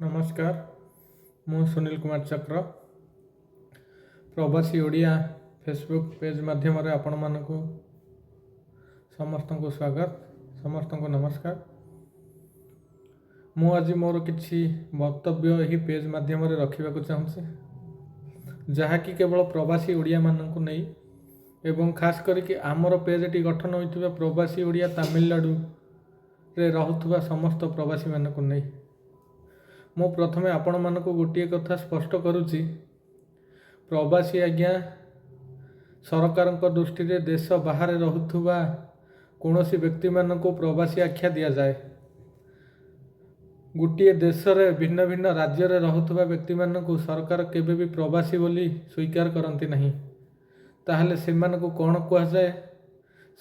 ନମସ୍କାର, ମୁଁ ସୁନୀଲ କୁମାର ଚକ୍ର। ପ୍ରବାସୀ ଓଡ଼ିଆ ଫେସବୁକ୍ ପେଜ୍ ମାଧ୍ୟମରେ ଆପଣମାନଙ୍କୁ ସମସ୍ତଙ୍କୁ ସ୍ୱାଗତ, ସମସ୍ତଙ୍କୁ ନମସ୍କାର। ମୁଁ ଆଜି ମୋର କିଛି ବକ୍ତବ୍ୟ ଏହି ପେଜ୍ ମାଧ୍ୟମରେ ରଖିବାକୁ ଚାହୁଁଛି, ଯାହାକି କେବଳ ପ୍ରବାସୀ ଓଡ଼ିଆମାନଙ୍କୁ ନେଇ ଏବଂ ଖାସ୍ କରିକି ଆମର ପେଜ୍ଟି ଗଠନ ହୋଇଥିବା ପ୍ରବାସୀ ଓଡ଼ିଆ ତାମିଲନାଡ଼ୁରେ ରହୁଥିବା ସମସ୍ତ ପ୍ରବାସୀମାନଙ୍କୁ ନେଇ। ମୁଁ ପ୍ରଥମେ ଆପଣମାନଙ୍କୁ ଗୋଟିଏ କଥା ସ୍ପଷ୍ଟ କରୁଛି। ପ୍ରବାସୀ ଆଜ୍ଞା, ସରକାରଙ୍କ ଦୃଷ୍ଟିରେ ଦେଶ ବାହାରେ ରହୁଥିବା କୌଣସି ବ୍ୟକ୍ତିମାନଙ୍କୁ ପ୍ରବାସୀ ଆଖ୍ୟା ଦିଆଯାଏ। ଗୋଟିଏ ଦେଶରେ ଭିନ୍ନ ଭିନ୍ନ ରାଜ୍ୟରେ ରହୁଥିବା ବ୍ୟକ୍ତିମାନଙ୍କୁ ସରକାର କେବେ ବି ପ୍ରବାସୀ ବୋଲି ସ୍ୱୀକାର କରନ୍ତି ନାହିଁ। ତାହେଲେ ସେମାନଙ୍କୁ କ'ଣ କୁହାଯାଏ?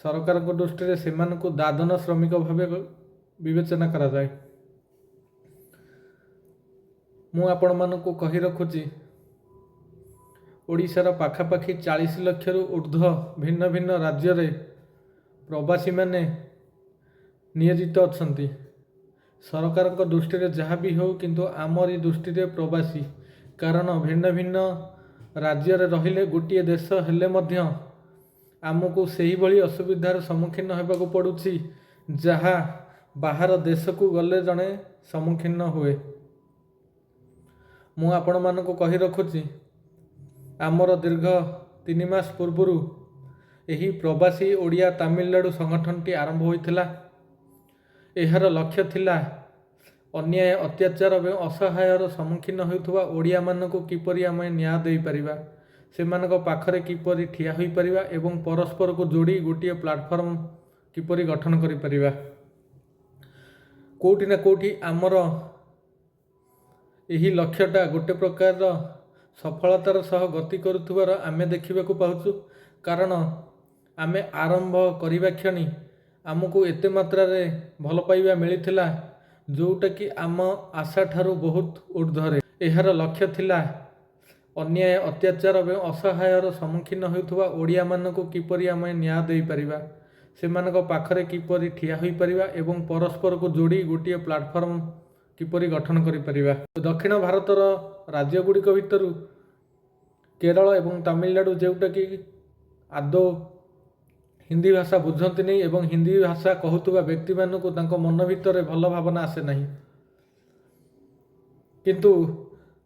ସରକାରଙ୍କ ଦୃଷ୍ଟିରେ ସେମାନଙ୍କୁ ଦାଦନ ଶ୍ରମିକ ଭାବେ ବିବେଚନା କରାଯାଏ। ମୁଁ ଆପଣମାନଙ୍କୁ କହି ରଖୁଛି, ଓଡ଼ିଶାର ପାଖାପାଖି 40 ଲକ୍ଷରୁ ଉର୍ଦ୍ଧ୍ୱ ଭିନ୍ନ ଭିନ୍ନ ରାଜ୍ୟରେ ପ୍ରବାସୀମାନେ ନିୟୋଜିତ ଅଛନ୍ତି। ସରକାରଙ୍କ ଦୃଷ୍ଟିରେ ଯାହା ବି ହେଉ, କିନ୍ତୁ ଆମରି ଦୃଷ୍ଟିରେ ପ୍ରବାସୀ, କାରଣ ଭିନ୍ନ ଭିନ୍ନ ରାଜ୍ୟରେ ରହିଲେ ଗୋଟିଏ ଦେଶ ହେଲେ ମଧ୍ୟ ଆମକୁ ସେହିଭଳି ଅସୁବିଧାର ସମ୍ମୁଖୀନ ହେବାକୁ ପଡ଼ୁଛି, ଯାହା ବାହାର ଦେଶକୁ ଗଲେ ଜଣେ ସମ୍ମୁଖୀନ ହୁଏ। ମୁଁ ଆପଣମାନଙ୍କୁ କହି ରଖୁଛି, ଆମର ଦୀର୍ଘ 3 ମାସ ପୂର୍ବରୁ ଏହି ପ୍ରବାସୀ ଓଡ଼ିଆ ତାମିଲନାଡ଼ୁ ସଂଗଠନଟି ଆରମ୍ଭ ହୋଇଥିଲା। ଏହାର ଲକ୍ଷ୍ୟ ଥିଲା ଅନ୍ୟାୟ, ଅତ୍ୟାଚାର ଏବଂ ଅସହାୟର ସମ୍ମୁଖୀନ ହେଉଥିବା ଓଡ଼ିଆମାନଙ୍କୁ କିପରି ଆମେ ନ୍ୟାୟ ଦେଇପାରିବା, ସେମାନଙ୍କ ପାଖରେ କିପରି ଠିଆ ହୋଇପାରିବା ଏବଂ ପରସ୍ପରକୁ ଯୋଡ଼ି ଗୋଟିଏ ପ୍ଲାଟଫର୍ମ କିପରି ଗଠନ କରିପାରିବା। କେଉଁଠି ନା କେଉଁଠି ଆମର ଏହି ଲକ୍ଷ୍ୟଟା ଗୋଟେ ପ୍ରକାରର ସଫଳତାର ସହ ଗତି କରୁଥିବାର ଆମେ ଦେଖିବାକୁ ପାଉଛୁ, କାରଣ ଆମେ ଆରମ୍ଭ କରିବା କ୍ଷଣି ଆମକୁ ଏତେ ମାତ୍ରାରେ ଭଲ ପାଇବା ମିଳିଥିଲା, ଯେଉଁଟାକି ଆମ ଆଶାଠାରୁ ବହୁତ ଉର୍ଦ୍ଧ୍ୱରେ। ଏହାର ଲକ୍ଷ୍ୟ ଥିଲା ଅନ୍ୟାୟ, ଅତ୍ୟାଚାର ଏବଂ ଅସହାୟର ସମ୍ମୁଖୀନ ହେଉଥିବା ଓଡ଼ିଆମାନଙ୍କୁ କିପରି ଆମେ ନ୍ୟାୟ ଦେଇପାରିବା, ସେମାନଙ୍କ ପାଖରେ କିପରି ଠିଆ ହୋଇପାରିବା ଏବଂ ପରସ୍ପରକୁ ଯୋଡ଼ି ଗୋଟିଏ ପ୍ଲାଟଫର୍ମ କିପରି ଗଠନ କରିପାରିବା। ଦକ୍ଷିଣ ଭାରତର ରାଜ୍ୟଗୁଡ଼ିକ ଭିତରୁ କେରଳ ଏବଂ ତାମିଲନାଡ଼ୁ, ଯେଉଁଟାକି ଆଦୌ ହିନ୍ଦୀ ଭାଷା ବୁଝନ୍ତିନି ଏବଂ ହିନ୍ଦୀ ଭାଷା କହୁଥିବା ବ୍ୟକ୍ତିମାନଙ୍କୁ ତାଙ୍କ ମନ ଭିତରେ ଭଲ ଭାବନା ଆସେ ନାହିଁ, କିନ୍ତୁ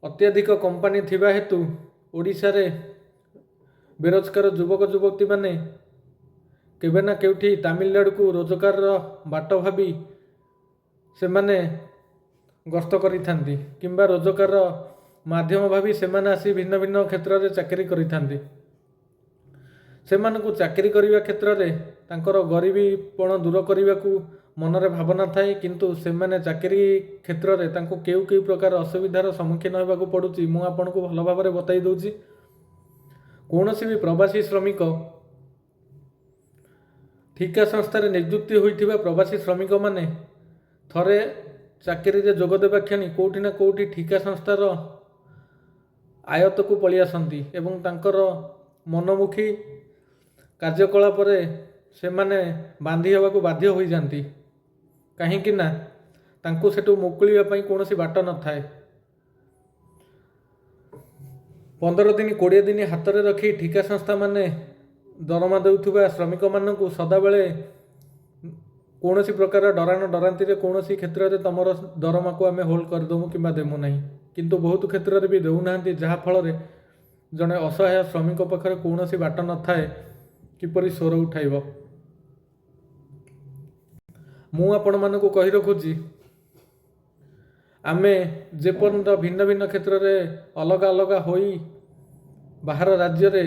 ଅତ୍ୟଧିକ କମ୍ପାନୀ ଥିବା ହେତୁ ଓଡ଼ିଶାରେ ବେରୋଜଗାର ଯୁବକ ଯୁବତୀମାନେ କେବେ ନା କେଉଁଠି ତାମିଲନାଡ଼ୁକୁ ରୋଜଗାରର ବାଟ ଭାବି ସେମାନେ ଗସ୍ତ କରିଥାନ୍ତି କିମ୍ବା ରୋଜଗାରର ମାଧ୍ୟମ ଭାବି ସେମାନେ ଆସି ଭିନ୍ନ ଭିନ୍ନ କ୍ଷେତ୍ରରେ ଚାକିରି କରିଥାନ୍ତି। ସେମାନଙ୍କୁ ଚାକିରି କରିବା କ୍ଷେତ୍ରରେ ତାଙ୍କର ଗରିବୀପଣ ଦୂର କରିବାକୁ ମନରେ ଭାବନା ଥାଏ, କିନ୍ତୁ ସେମାନେ ଚାକିରି କ୍ଷେତ୍ରରେ ତାଙ୍କୁ କେଉଁ କେଉଁ ପ୍ରକାର ଅସୁବିଧାର ସମ୍ମୁଖୀନ ହେବାକୁ ପଡ଼ୁଛି, ମୁଁ ଆପଣଙ୍କୁ ଭଲ ଭାବରେ ବତାଇ ଦେଉଛି। କୌଣସି ବି ପ୍ରବାସୀ ଶ୍ରମିକ, ଠିକା ସଂସ୍ଥାରେ ନିଯୁକ୍ତି ହୋଇଥିବା ପ୍ରବାସୀ ଶ୍ରମିକମାନେ ଥରେ ଚାକିରିରେ ଯୋଗ ଦେବା କ୍ଷଣି କେଉଁଠି ନା କେଉଁଠି ଠିକା ସଂସ୍ଥାର ଆୟତ୍ତକୁ ପଳେଇ ଆସନ୍ତି ଏବଂ ତାଙ୍କର ମନମୁଖୀ କାର୍ଯ୍ୟକଳାପରେ ସେମାନେ ବାନ୍ଧି ହେବାକୁ ବାଧ୍ୟ ହୋଇଯାନ୍ତି, କାହିଁକି ନା ତାଙ୍କୁ ସେଠୁ ମୁକୁଳିବା ପାଇଁ କୌଣସି ବାଟ ନଥାଏ। 15 ଦିନ, 20 ଦିନ ହାତରେ ରଖି ଠିକା ସଂସ୍ଥାମାନେ ଦରମା ଦେଉଥିବା ଶ୍ରମିକମାନଙ୍କୁ ସଦାବେଳେ କୌଣସି ପ୍ରକାର ଡରାଣ ଡରାନ୍ତିରେ କୌଣସି କ୍ଷେତ୍ରରେ ତୁମର ଦରମାକୁ ଆମେ ହୋଲ୍ଡ କରିଦେବୁ କିମ୍ବା ଦେବୁ ନାହିଁ, କିନ୍ତୁ ବହୁତ କ୍ଷେତ୍ରରେ ବି ଦେଉନାହାନ୍ତି, ଯାହାଫଳରେ ଜଣେ ଅସହାୟ ଶ୍ରମିକ ପାଖରେ କୌଣସି ବାଟ ନଥାଏ କିପରି ସ୍ୱର ଉଠାଇବ। ମୁଁ ଆପଣମାନଙ୍କୁ କହି ରଖୁଛି, ଆମେ ଯେପର୍ଯ୍ୟନ୍ତ ଭିନ୍ନ ଭିନ୍ନ କ୍ଷେତ୍ରରେ ଅଲଗା ଅଲଗା ହୋଇ ବାହାର ରାଜ୍ୟରେ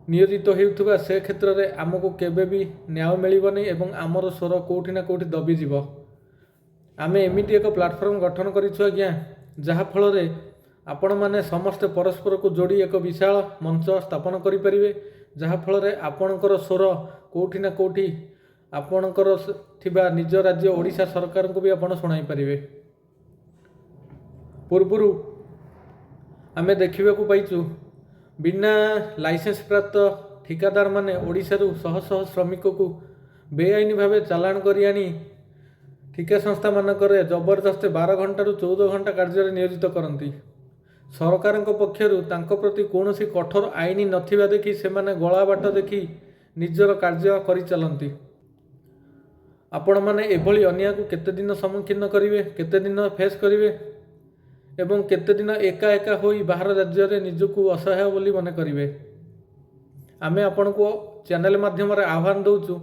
ନିୟୋଜିତ ହେଉଥିବା, ସେ କ୍ଷେତ୍ରରେ ଆମକୁ କେବେ ବି ନ୍ୟାୟ ମିଳିବନି ଏବଂ ଆମର ସ୍ୱର କେଉଁଠି ନା କେଉଁଠି ଦବିଯିବ। ଆମେ ଏମିତି ଏକ ପ୍ଲାଟଫର୍ମ ଗଠନ କରିଛୁ ଆଜ୍ଞା, ଯାହାଫଳରେ ଆପଣମାନେ ସମସ୍ତେ ପରସ୍ପରକୁ ଯୋଡ଼ି ଏକ ବିଶାଳ ମଞ୍ଚ ସ୍ଥାପନ କରିପାରିବେ, ଯାହାଫଳରେ ଆପଣଙ୍କର ସ୍ୱର କେଉଁଠି ନା କେଉଁଠି ଆପଣଙ୍କର ଥିବା ନିଜ ରାଜ୍ୟ ଓଡ଼ିଶା ସରକାରଙ୍କୁ ବି ଆପଣ ଶୁଣାଇ ପାରିବେ। ପୂର୍ବରୁ ଆମେ ଦେଖିବାକୁ ପାଇଛୁ, ବିନା ଲାଇସେନ୍ସ ପ୍ରାପ୍ତ ଠିକାଦାରମାନେ ଓଡ଼ିଶାରୁ ଶହ ଶହ ଶ୍ରମିକକୁ ବେଆଇନ ଭାବେ ଚାଲାଣ କରି ଆଣି ଠିକା ସଂସ୍ଥାମାନଙ୍କରେ ଜବରଦସ୍ତ 12 ଘଣ୍ଟାରୁ 14 ଘଣ୍ଟା କାର୍ଯ୍ୟରେ ନିୟୋଜିତ କରନ୍ତି। ସରକାରଙ୍କ ପକ୍ଷରୁ ତାଙ୍କ ପ୍ରତି କୌଣସି କଠୋର ଆଇନ ନଥିବା ଦେଖି ସେମାନେ ଗଳା ବାଟ ଦେଖି ନିଜର କାର୍ଯ୍ୟ କରିଚାଲନ୍ତି। ଆପଣମାନେ ଏଭଳି ଅନ୍ୟାୟକୁ କେତେ ଦିନ ସମ୍ମୁଖୀନ କରିବେ, କେତେ ଦିନ ଫେସ୍ କରିବେ ଏବଂ କେତେ ଦିନ ଏକା ଏକା ହୋଇ ବାହାର ରାଜ୍ୟରେ ନିଜକୁ ଅସହାୟ ବୋଲି ମନେ କରିବେ? ଆମେ ଆପଣଙ୍କୁ ଚ୍ୟାନେଲ ମାଧ୍ୟମରେ ଆହ୍ୱାନ ଦେଉଛୁ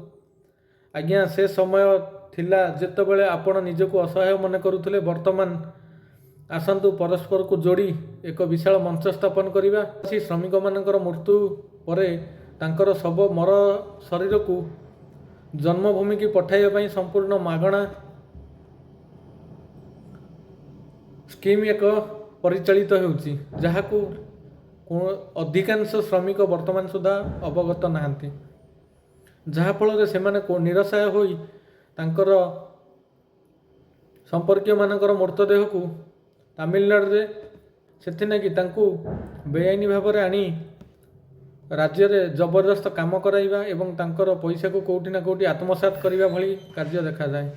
ଆଜ୍ଞା, ସେ ସମୟ ଥିଲା ଯେତେବେଳେ ଆପଣ ନିଜକୁ ଅସହାୟ ମନେ କରୁଥିଲେ। ବର୍ତ୍ତମାନ ଆସନ୍ତୁ, ପରସ୍ପରକୁ ଯୋଡ଼ି ଏକ ବିଶାଳ ମଞ୍ଚ ସ୍ଥାପନ କରିବା। ସେ ଶ୍ରମିକମାନଙ୍କର ମୃତ୍ୟୁ ପରେ ତାଙ୍କର ଶବ, ମର ଶରୀରକୁ ଜନ୍ମଭୂମିକି ପଠାଇବା ପାଇଁ ସମ୍ପୂର୍ଣ୍ଣ ମାଗଣା ସ୍କିମ୍ ଏକ ପରିଚାଳିତ ହେଉଛି, ଯାହାକୁ ଅଧିକାଂଶ ଶ୍ରମିକ ବର୍ତ୍ତମାନ ସୁଦ୍ଧା ଅବଗତ ନାହାନ୍ତି। ଯାହାଫଳରେ ସେମାନେ ନିରସାୟ ହୋଇ ତାଙ୍କର ସମ୍ପର୍କୀୟମାନଙ୍କର ମୃତଦେହକୁ ତାମିଲନାଡ଼ୁରେ, ସେଥିନାଗି ତାଙ୍କୁ ବେଆଇନ ଭାବରେ ଆଣି ରାଜ୍ୟରେ ଜବରଦସ୍ତ କାମ କରାଇବା ଏବଂ ତାଙ୍କର ପଇସାକୁ କେଉଁଠି ନା କେଉଁଠି ଆତ୍ମସାତ କରିବା ଭଳି କାର୍ଯ୍ୟ ଦେଖାଯାଏ।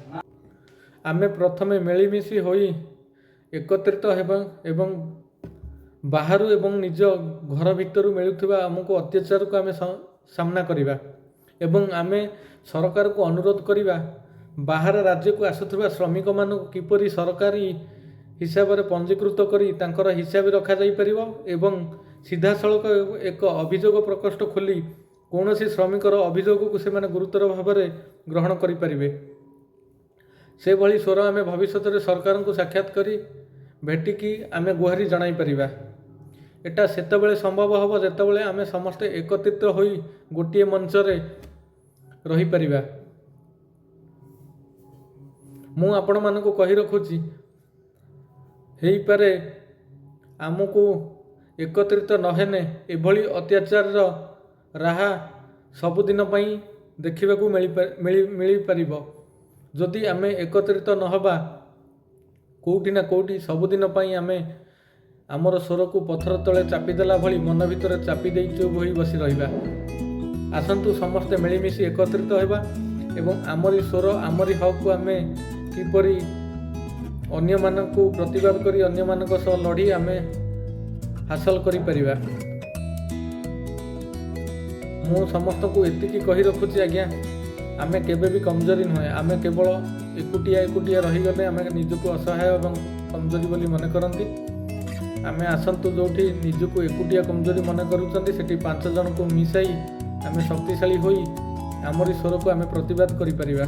ଆମେ ପ୍ରଥମେ ମିଳିମିଶି ହୋଇ ଏକତ୍ରିତ ହେବା ଏବଂ ବାହାରୁ ଏବଂ ନିଜ ଘର ଭିତରୁ ମିଳୁଥିବା ଆମକୁ ଅତ୍ୟାଚାରକୁ ଆମେ ସାମ୍ନା କରିବା ଏବଂ ଆମେ ସରକାରକୁ ଅନୁରୋଧ କରିବା, ବାହାର ରାଜ୍ୟକୁ ଆସୁଥିବା ଶ୍ରମିକମାନଙ୍କୁ କିପରି ସରକାରୀ ହିସାବରେ ପଞ୍ଜୀକୃତ କରି ତାଙ୍କର ହିସାବ ରଖାଯାଇପାରିବ ଏବଂ ସିଧାସଳଖ ଏକ ଅଭିଯୋଗ ପ୍ରକୋଷ୍ଠ ଖୋଲି କୌଣସି ଶ୍ରମିକର ଅଭିଯୋଗକୁ ସେମାନେ ଗୁରୁତର ଭାବରେ ଗ୍ରହଣ କରିପାରିବେ, ସେଭଳି ସ୍ୱର ଆମେ ଭବିଷ୍ୟତରେ ସରକାରଙ୍କୁ ସାକ୍ଷାତ କରି ଭେଟିକି ଆମେ ଗୁହାରି ଜଣାଇ ପାରିବା। ଏଟା ସେତେବେଳେ ସମ୍ଭବ ହେବ, ଯେତେବେଳେ ଆମେ ସମସ୍ତେ ଏକତ୍ରିତ ହୋଇ ଗୋଟିଏ ମଞ୍ଚରେ ରହିପାରିବା। ମୁଁ ଆପଣମାନଙ୍କୁ କହି ରଖୁଛି, ହେଇପାରେ ଆମକୁ ଏକତ୍ରିତ ନହେଲେ ଏଭଳି ଅତ୍ୟାଚାରର ରାହା ସବୁଦିନ ପାଇଁ ଦେଖିବାକୁ ମିଳିପାରିବ। ଯଦି ଆମେ ଏକତ୍ରିତ ନ ହେବା, କେଉଁଠି ନା କେଉଁଠି ସବୁଦିନ ପାଇଁ ଆମେ ଆମର ସ୍ୱରକୁ ପଥର ତଳେ ଚାପିଦେଲା ଭଳି ମନ ଭିତରେ ଚାପି ଦେଇ ଚୁପ୍ ହୋଇ ବସି ରହିବା। ଆସନ୍ତୁ, ସମସ୍ତେ ମିଳିମିଶି ଏକତ୍ରିତ ହେବା ଏବଂ ଆମରି ସ୍ୱର, ଆମରି ହକ୍କୁ ଆମେ କିପରି ଅନ୍ୟମାନଙ୍କୁ ପ୍ରତିବାଦ କରି, ଅନ୍ୟମାନଙ୍କ ସହ ଲଢ଼ି ଆମେ ହାସଲ କରିପାରିବା। ମୁଁ ସମସ୍ତଙ୍କୁ ଏତିକି କହି ରଖୁଛି ଆଜ୍ଞା, ଆମେ କେବେ ବି କମଜୋରି ନୁହେଁ। ଆମେ କେବଳ ଏକୁଟିଆ ଏକୁଟିଆ ରହିଗଲେ ଆମେ ନିଜକୁ ଅସହାୟ ଏବଂ କମଜୋରି ବୋଲି ମନେ କରନ୍ତି। ଆମେ ଆସନ୍ତୁ, ଯେଉଁଠି ନିଜକୁ ଏକୁଟିଆ କମଜୋରି ମନେ କରୁଛନ୍ତି, ସେଠି ପାଞ୍ଚ ଜଣଙ୍କୁ ମିଶାଇ ଆମେ ଶକ୍ତିଶାଳୀ ହୋଇ ଆମରି ସ୍ୱରକୁ ଆମେ ପ୍ରତିବାଦ କରିପାରିବା।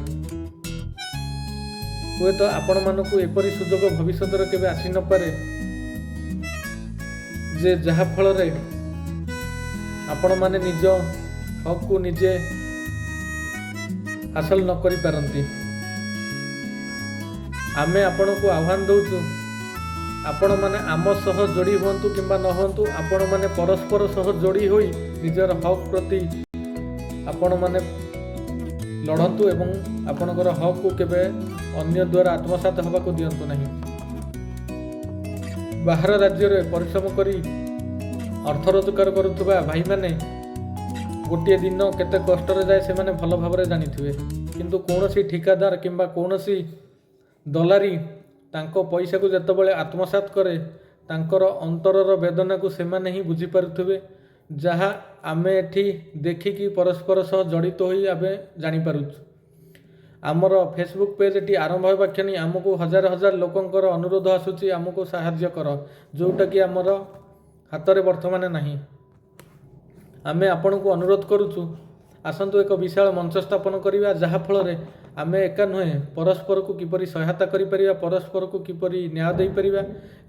ହୁଏତ ଆପଣମାନଙ୍କୁ ଏପରି ସୁଯୋଗ ଭବିଷ୍ୟତରେ କେବେ ଆସିନପାରେ ଯେ ଯାହାଫଳରେ ଆପଣମାନେ ନିଜ ହକ୍କୁ ନିଜେ ହାସଲ ନ କରିପାରନ୍ତି। ଆମେ ଆପଣଙ୍କୁ ଆହ୍ୱାନ ଦେଉଛୁ, ଆପଣମାନେ ଆମ ସହ ଯୋଡ଼ି ହୁଅନ୍ତୁ କିମ୍ବା ନ ହୁଅନ୍ତୁ, ଆପଣମାନେ ପରସ୍ପର ସହ ଯୋଡ଼ି ହୋଇ ନିଜର ହକ୍ ପ୍ରତି ଆପଣମାନେ ଲଢ଼ନ୍ତୁ ଏବଂ ଆପଣଙ୍କର ହକ୍କୁ କେବେ ଅନ୍ୟ ଦ୍ୱାରା ଆତ୍ମସାତ ହେବାକୁ ଦିଅନ୍ତୁ ନାହିଁ। ବାହାର ରାଜ୍ୟରେ ପରିଶ୍ରମ କରି ଅର୍ଥ ରୋଜଗାର କରୁଥିବା ଭାଇମାନେ ଗୋଟିଏ ଦିନ କେତେ କଷ୍ଟରେ ଯାଏ, ସେମାନେ ଭଲ ଭାବରେ ଜାଣିଥିବେ। କିନ୍ତୁ କୌଣସି ଠିକାଦାର କିମ୍ବା କୌଣସି ଦଲାରୀ ତାଙ୍କ ପଇସାକୁ ଯେତେବେଳେ ଆତ୍ମସାତ କରେ, ତାଙ୍କର ଅନ୍ତରର ବେଦନାକୁ ସେମାନେ ହିଁ ବୁଝିପାରୁଥିବେ, ଯାହା ଆମେ ଏଠି ଦେଖିକି ପରସ୍ପର ସହ ଜଡ଼ିତ ହୋଇ ଆମେ ଜାଣିପାରୁଛୁ। ଆମର ଫେସବୁକ୍ ପେଜ୍ ଏଠି ଆରମ୍ଭ ହେବା କ୍ଷଣି ଆମକୁ ହଜାର ହଜାର ଲୋକଙ୍କର ଅନୁରୋଧ ଆସୁଛି, ଆମକୁ ସାହାଯ୍ୟ କର, ଯେଉଁଟାକି ଆମର ହାତରେ ବର୍ତ୍ତମାନ ନାହିଁ। ଆମେ ଆପଣଙ୍କୁ ଅନୁରୋଧ କରୁଛୁ, ଆସନ୍ତୁ ଏକ ବିଶାଳ ମଞ୍ଚ ସ୍ଥାପନ କରିବା, ଯାହାଫଳରେ ଆମେ ଏକା ନୁହେଁ, ପରସ୍ପରକୁ କିପରି ସହାୟତା କରିପାରିବା, ପରସ୍ପରକୁ କିପରି ନ୍ୟାୟ ଦେଇପାରିବା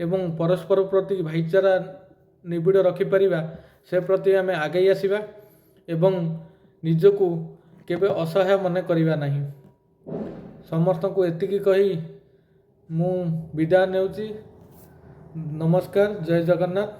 ଏବଂ ପରସ୍ପର ପ୍ରତି ଭାଇଚାରା ନିବିଡ଼ ରଖିପାରିବା, ସେ ପ୍ରତି ଆମେ ଆଗେଇ ଆସିବା ଏବଂ ନିଜକୁ କେବେ ଅସହାୟ ମନେ କରିବା ନାହିଁ। ସମସ୍ତଙ୍କୁ ଏତିକି କହି ମୁଁ ବିଦାୟ ନେଉଛି। ନମସ୍କାର, ଜୟ ଜଗନ୍ନାଥ।